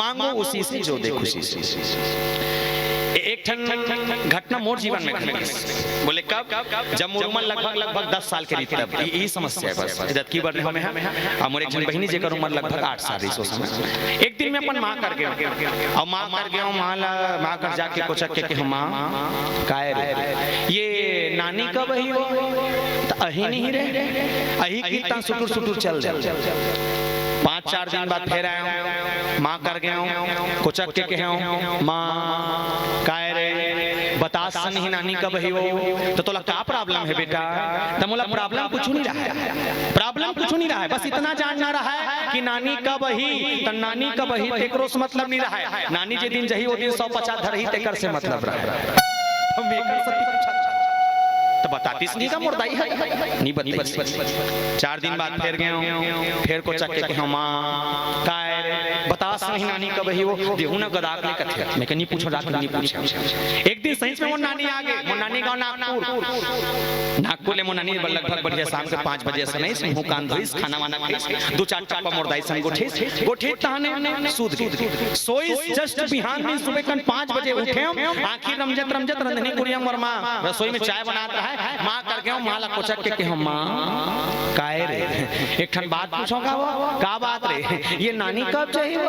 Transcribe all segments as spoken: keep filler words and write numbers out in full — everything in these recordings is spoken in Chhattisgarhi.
मांगो उसी से जो दे खुशी से। ए-, एक ठन घटना मोर जीवन में घटिस। बोले, "कब?" जब मोर उमर लगभग, लगभग दस साल के रही तब। ये, ये समस्या है बस। जबकि बर में हम हैं। और मोर एक झन बहिनी, जेकर उमर लगभग आठ साल रही, सोच में। एक दिन मैं अपन माँ कर गया हूँ। और माँ कर गया हूँ, माँ ला, माँ कर जाके कोचक के, के हम, "माँ, काय रे? ये नानी कब अही हो?" त अही नहीं रे। अही कितना सुटुर सुटुर चल दे। पाँच चार दिन बाद फिर आया हूँ, माँ कर गया हूँ, कोचक के कहे हूँ, "माँ, काय रे, बतास नहीं नानी कब अही हो?" त तोला का प्रॉब्लम है बेटा? त मोला प्रॉब्लम कुछ नहीं रहा है, प्रॉब्लम कुछ नहीं रहा है, बस इतना जानना रहा है कि नानी कब अही, त नानी कब अही तेकरो से मतलब नहीं रहा है। नानी जे दिन जही, वो दिन सौ पचास धरही, तेकर से मतलब रहा है। तो मैं कर सकती, तो बतातीस नहीं का मोर दाई है, नहीं बताई। चार दिन बाद फिर गया हूँ, फिर कोचक के कहे हूँ, "माँ, काय रे, बतास नहीं नानी कब अही हो?" देहू ना गदाक ले कथे। मैं कहा, "नहीं पूछो, रात में नहीं पूछो।" एक दिन सही में मोर नानी आ गई, मोर नानी गाँव नागपुर। नागपुर ले मोर नानी लगभग बढ़िया शाम के पाँच बजे से नहीं, मुँह कान धोइस, खाना वाना खाइस, दो चार टप्पा मोर दाई संग गोठिस, गोठिस तहने सूत गई। सोइस just बिहान में सुबह कन पाँच बजे उठे हम, आँखी रमजत रमजत रंधनी कुरिया मोर माँ रसोई में चाय बनात रहा है, माँ कर गया हूँ, माँ ला कोचक के कहे हूँ, "माँ, काय रे, एक ठन बात पूछो का वो, का बात रे, ये नानी कब चाहिए वो?"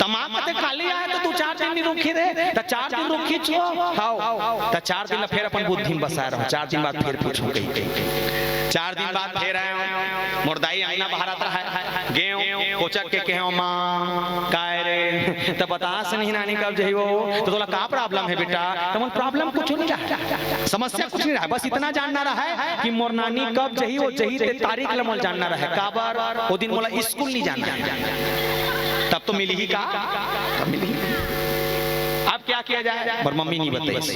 त माँ कथे, "काली आए तो तू चार दिन नहीं रुकी रे, त चार दिन रुकी छो।" हाओ, त चार दिन ला फिर अपन बुद्धि में बसा रहो, चार दिन बाद फिर पूछो कही, कही। चार दिन बाद फिर आए हूँ, मोर दाई अंगना बहारत रहा है, गए हूँ, कोचक के कहे हूँ, "माँ, काय रे, त बतास नहीं नानी कब जही वो, त तोला का प्रॉब्लम है बेटा?" त मोर प्रॉब्लम कुछ नहीं रहा, समस्या कुछ नहीं रहा, बस इतना जानना रहा है कि मोर नानी कब जही, वो जही ते तारीख ला मोला जानना रहा है। काबर? वो दिन मोला स्कूल नहीं जाना है। तब तो मिली ही का? तब मिली ही। अब क्या किया जाए? मोर मम्मी नहीं बताइस,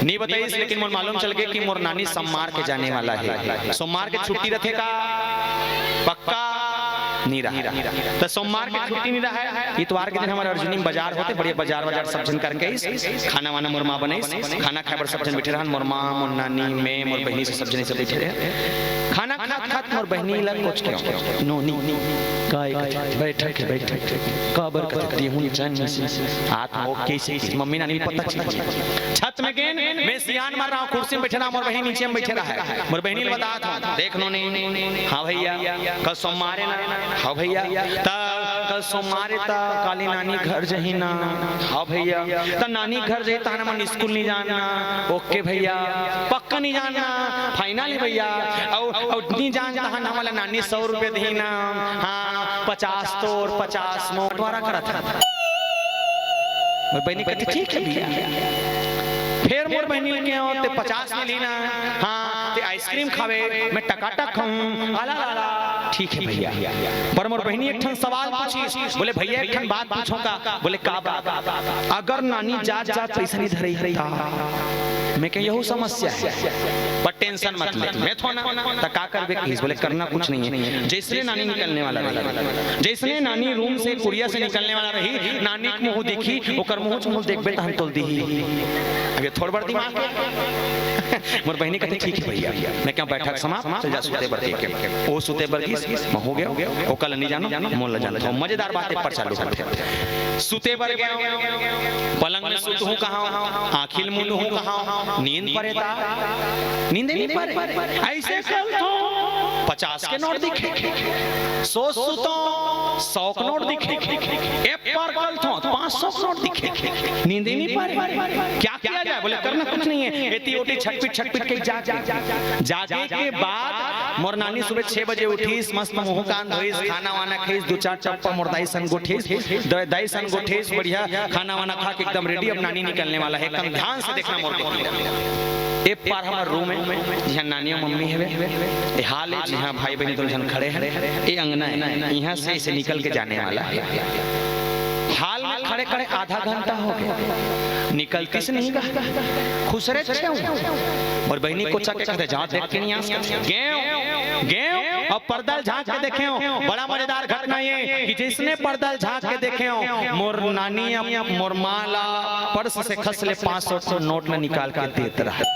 नहीं बताइस, लेकिन मोर मालूम चल गए कि मोर नानी सोमवार के जाने वाला है। सोमवार के छुट्टी रथे का? पक्का नहीं रहा। तो सोमवार के छुट्टी नहीं रहा है। इतवार के दिन हमारे अर्जुनी में बाजार होते, बढ़िया बाजार वाजार सब झन करके आइस, खाना वाना मोर माँ बनाइस, खाना खाए बर सब झन बैठे रहन, मोर माँ, मोर नानी, मैं, मोर बहिनी से सब झन सब बैठे रहे। खाना खात खात मोर बहिनी ला कोचके हूँ, "नोनी, काय कथे? बैठक है, बैठक है।" काबर कथे? देहूँ जान नहीं से। आत हो कैसे, कैसे? मम्मी नानी पता चल। छत में गेन, मैं सियान मार रहा हूँ, कुर्सी में बैठे रहा, मोर बहिनी नीचे में बैठे रहा है। मोर बहिनी ला बतात हूँ, "देख नोनी, हाँ भैया, कल सोमवार है ना?" "हाँ भैया।" "त कल सोमवार है त काली नानी घर जही ना?" "हाँ भैया।" "त नानी घर जही तहन हमन स्कूल नहीं जाना?" "ओके भैया।" "पक्का नहीं जाना?" "फाइनल है भैया।" "अउ, अउ नहीं जान तहन हमला नानी सौ रुपये दही ना?" "हाँ, पचास तोर, पचास मोर।" बंटवारा करत है। मोर बहिनी कथे, "ठीक है भैया।" फिर मोर बहिनी के हो, "ते पचास में लेना, हाँ, ते आइसक्रीम खावे, मैं टकाटक खाऊं, अला ला ला।" "ठीक है भैया।" पर मोर बहिनी एक ठन सवाल पूछिस, बोले, "भैया, एक ठन बात पूछो का?" बोले, "का बात?" "अगर नानी जात जात पैसा नहीं धरे ता?" मैं कहे, "यहू समस्या है, पर टेंशन मत ले, मैं थो ना।" "त का करबे?" कहिस। बोले, "करना कुछ नहीं है, जैसने नानी निकलने वाला रही, जैसने नानी रूम से, कुरिया से निकलने वाला रही, नानी के मुंह दिखी, ओकर मुंह च मुंह देखबे तहन तोल दीही।" अब ये थोड़ बड़ दिमाग है। मोर बहिनी कथे, "ठीक है भैया।" मैं कहे, "बैठक समाप्त, चल जा सुते बर के।" ओ सुते बर गिस, मैं हो गया, ओकर ला नहीं जानो, मोर ला जानत हो। मजेदार बात एक पर चालू होथे। सुते बर गया, पलंग में सुत हूँ कहाँ, आँखी ल मुंद हूँ कहाँ, नींद परे ता, नींदे नहीं परे। ऐसे कल तो पचास के नोट दिखे, सौ सुतो, सौ के नोट दिखे, एक पर कल तो पाँच सौ के नोट दिखे, नींदे नहीं परे। क्या किया जाए? बोले, "करना कुछ नहीं है।" एती ओटी छटपिट छटपिट के जाग गए। जागे के बाद मोर नानी सुबह छह बजे उठिस, मस्त मुंह कान धोइस, खाना वाना खाइस, दो चार टप्पा मोर दाई संग गोठिस, द-, दाई संग गोठिस, बढ़िया खाना वाना खा के एकदम रेडी। अब नानी निकलने वाला है, एकदम ध्यान से देखना मोर को। ए पार हमर रूम है, जिहाँ नानी अउ मम्मी हवे, ए हाल है, जिहाँ भाई बहिनी दोनों झन खड़े हैं, ए अंगना है, यहाँ से इसे निकल के जाने वाला है। हाल में खड़े खड़े आधा घंटा हो गया, निकलतीस नहीं गा, खुसरे छे हूँ। मोर बहिनी कोचक के कथे, "जाओ देख के नहीं आ सकते?" गेव, गेव, अउ पर्दा ल झांक के देखे हूँ। बड़ा मजेदार घटना ये कि जैसने पर्दा ल झांक के देखे हूँ, मोर नानी अउ मोर माँ ला पर्स से खस ले पाँच सौ के नोट ला निकाल के देत रहा।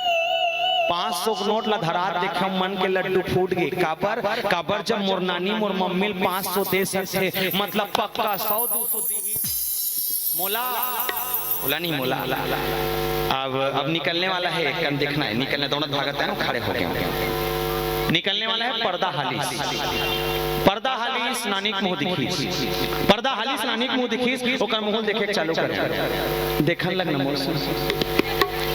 पाँच सौ के नोट ला धरात देखे, मन के लड्डू फूट गे। काबर? काबर जब मोर नानी मोर मम्मी ल पाँच सौ दे सकथे, मतलब पक्का सौ दू सौ दिही। मोला, मोला नहीं, मोला। अब, अब निकलने वाला है, कन देखना है, निकलने, दौड़त भागत है ना, खड़े हो गए। निकलने वाला है पर्दा हालिस। पर्दा हालिस नानी के मुंह दिखिस। पर्दा हालिस नानी के मुंह दिखिस, ओकर मुंह देखे के चालू करे। देखन लग न मोर से।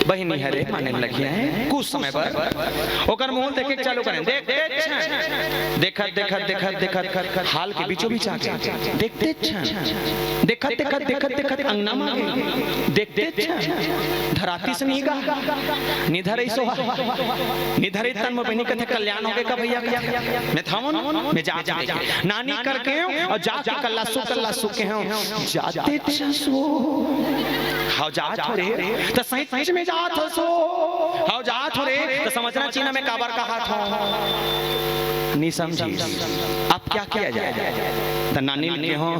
बहिनी हरे माने लगिया है, कुछ समय बर ओकर मुंह देखे के चालू करे। देख, देख, देखत, देखत, देखत, देखत, हाल के बीचों बीच आके। देखते क्षण, देखत, देखत, देखत, देखत अंगना मा गे। देखते क्षण, धराती से निगा, निधर ऐसो हा, निधर तन में बनी कथे कल्याण हो गए का भैया, कथे। मैं था मन, मैं जात देखे। नानी करके हूँ और जाके कल्ला सु, कल्ला सु के हूँ। जाते क्षण सो। हाँ, जात हो रे, तो सही, सही में जात हो सो। हाँ, जात हो रे, तो समझना चाहिए ना मैं काबर कहा था। नहीं समझी। अब क्या किया जाए? त नानी ल केहो,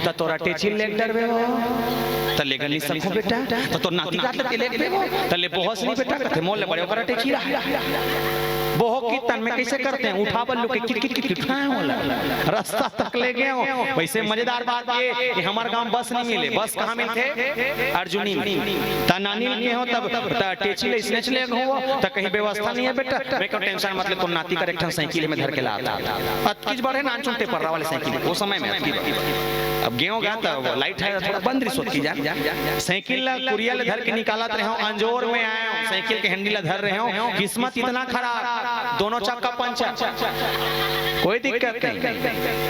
त तोर अटेची ल लेग डरबे हो, त लेग नहीं सको बेटा, त तोर नाती रात ले लेग देबो, त ले बोहस नहीं बेटा, कथे मोर ले बड़े ओकर अटेची रहा। बोहो की तन में कैसे करते हैं, उठा बल्लू के किट किट किट किट उठाए होला, रास्ता तक ले गए हो। वैसे मजेदार बात ये कि हमार गांव बस नहीं मिले, बस कहाँ मिलते? अर्जुनी में। त नानी ल केहो तब त अटेची ले इसने चले हो, त कहीं व्यवस्था नहीं है बेटा, मैं क्यों टेंशन, मतलब तोर नाती कर एक ठन साइकिल में धर के ला। अतकीच बड़े नानचुन टेपरा वाले साइकिल, वो समय में अतकी बड़े। अब गेहूं गया तो वो लाइट है, थोड़ा बंद रही सोच की जान। साइकिल ला कुरिया ले धर के निकालत रहे हो, अंजोर में आए हो, साइकिल के हैंडल ला धर रहे हो, किस्मत इतना खराब, दोनों चक्का पंचर। कोई दिक्कत नहीं,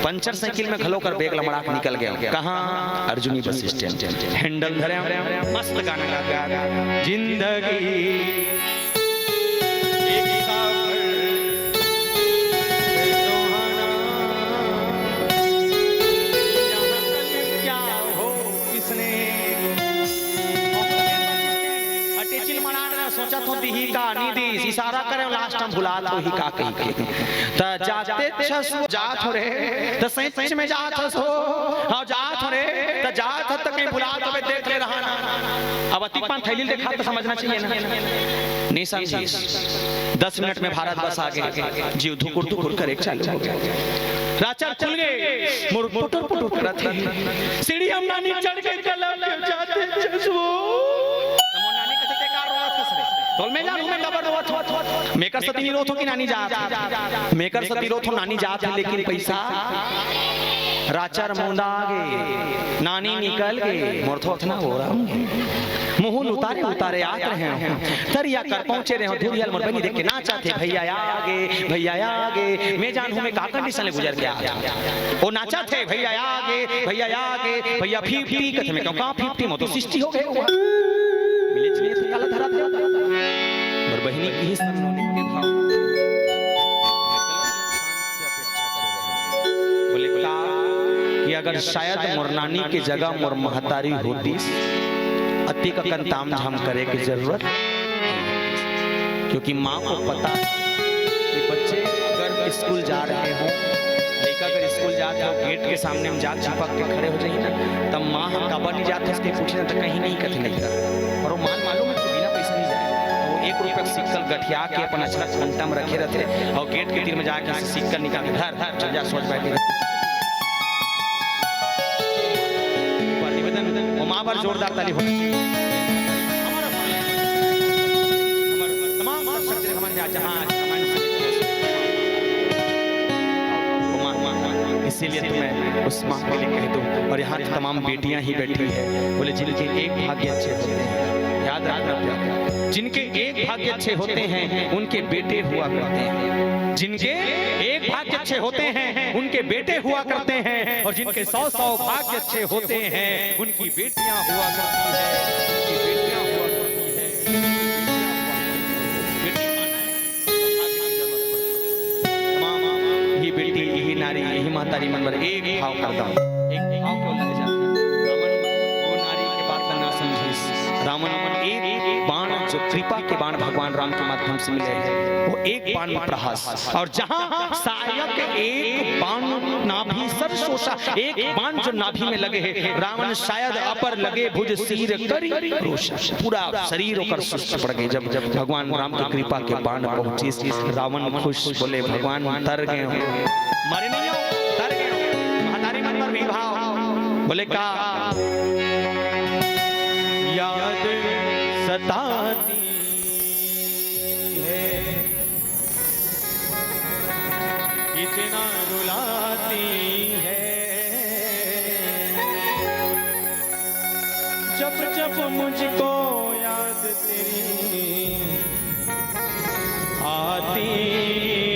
पंचर साइकिल में घलो कर बैग लमड़ा के निकल गए हो। कहाँ? Arjuni bus stand. हैंडल धरे हो, मस्त गाना गा गा, जिंदगी एक सफर है सुहाना। यहाँ कल क्या हो किसने अटेची ल मना रहा, सोचा तो दिही का नहीं दी, इशारा करे लास्ट टाइम भुला तो ही का कही के। त जाते छस जात हो रे, त सही, सही में जात हस हो। हाँ, जात हो रे, त जात हस त कहीं भुला तो देख ले रहा ना। अब अति पान थैली देखा तो समझना चाहिए ना। नहीं समझिस। दस मिनट में भारत बस आ गए, जीव धुकुर धुकुर करे चालू हो गया। राचर खुल गए, मुड़ पुटुर पुटुर करत है। सीढ़ी हम नानी चढ़ के कलम के जाते छस हो। मोर नानी कथे, "ते का रोवत हस रे?" तोल में जानू मैं काबर रोवत हो। मेकर सती नहीं रोवत हो कि नानी जात है। मेकर सती रोवत हो नानी जात है, लेकिन पैसा राचर मुंदा गे, नानी निकल गे, मोर थोथना हो रहा। मुहुल उतारे उतारे आत रहे हो, तरिया कर पहुंचे रहे हो, धुरियल मोर बहिनी देख के नाचा थे, "भैया आ गे, भैया आ गे।" मैं जानू मैं का कंडीशन ले गुजर के आ। ओ नाचा थे, "भैया आ गे, भैया आ गे, भैया फिफ्टी।" कथे मैं कहूँ, "कहाँ फिफ्टी? मैं तो सिक्सटी हो गए।" मिले चलिए तो काला धरा था। मोर बहिनी की ही सब नौनिक के भाव। बोले का कि अगर शायद मोर नानी के जगह मोर महतारी होती, अतिक अकन ताम झाम करे के जरूरत, क्योंकि माँ को पता कि बच्चे अगर स्कूल जा रहे हो, लड़का अगर स्कूल जात हो, गेट के सामने हम जाके चिपक के खड़े हो जाइए ना, तब माँ ह काबर नहीं जात हस के पूछे ना, तो कहीं नहीं कथे नहीं। और वो माल मालूम है कि बिना पैसा नहीं जाए, तो वो एक रुपया के सिक्का ल गठिया के अपन अचरा के अंटा में रखे रहते और गेट के तीर में जाके सिक्का निकाल के धर, धर, चल जा, सोच बैठे। एक बार निवेदन, वो माँ पर जोरदार ताली हो। हमारा, हमारा तमाम दर्शक जगह हमारे यहाँ जहाँ, जहाँ इसीलिए तो मैं उस माँ के लिए कह दूँ। और यहाँ की तमाम बेटियाँ ही बैठी है, बोले जिनके एक भाग्य अच्छे होते हैं, याद रखना प्यारे, जिनके एक भाग्य अच्छे होते हैं उनके बेटे हुआ करते हैं, जिनके एक भाग्य अच्छे होते हैं उनके बेटे हुआ करते हैं, और जिनके सौ सौ भाग्य अच्छे होते हैं उनकी बेटियां हुआ करती है, उनकी बेटियां हुआ करती है। बेटी माना है, तो भाग्य की जरूरत पड़ती है। तमाम यही बेटी, यही नारी, यही महतारी मन बर एक भाव करता हूँ, एक भाव के उल्लंघन। रावण वो नारी के बात ला ना समझिस। रावण एक बाण जो कृपा के बाण भगवान राम के माध्यम से मिले हैं, वो एक बाण में प्रहास, और जहां सहायक एक बाण नाभि सर शोषा, एक बाण जो नाभि में लगे है, रावण शायद अपर लगे भुज सिर करि क्रोश, पूरा शरीर ओकर सुस्त पड़ गए। जब जब भगवान राम की कृपा के बाण पहुंचे, रावण खुश, बोले, "भगवान तर गए हो, मरे नहीं हो, तर गए हो।" महतारी मन पर भी भाव, बोले, "का याद सताती है, इतना रुलाती है, जब जब मुझको याद तेरी आती